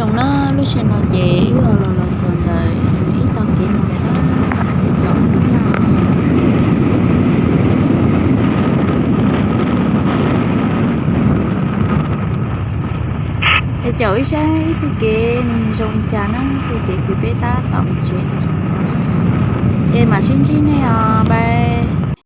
Zoo na, lub sij hawm no ces wb ho los los txog ntawm ib tog kev no lawm na, txog caum thiab. Es caum wb saib ib txoj kev nws zoo li cas na, txoj kev kws peb tab tom mus tsev no zoo li no na. Ces mam sib ntsib nej os, bye.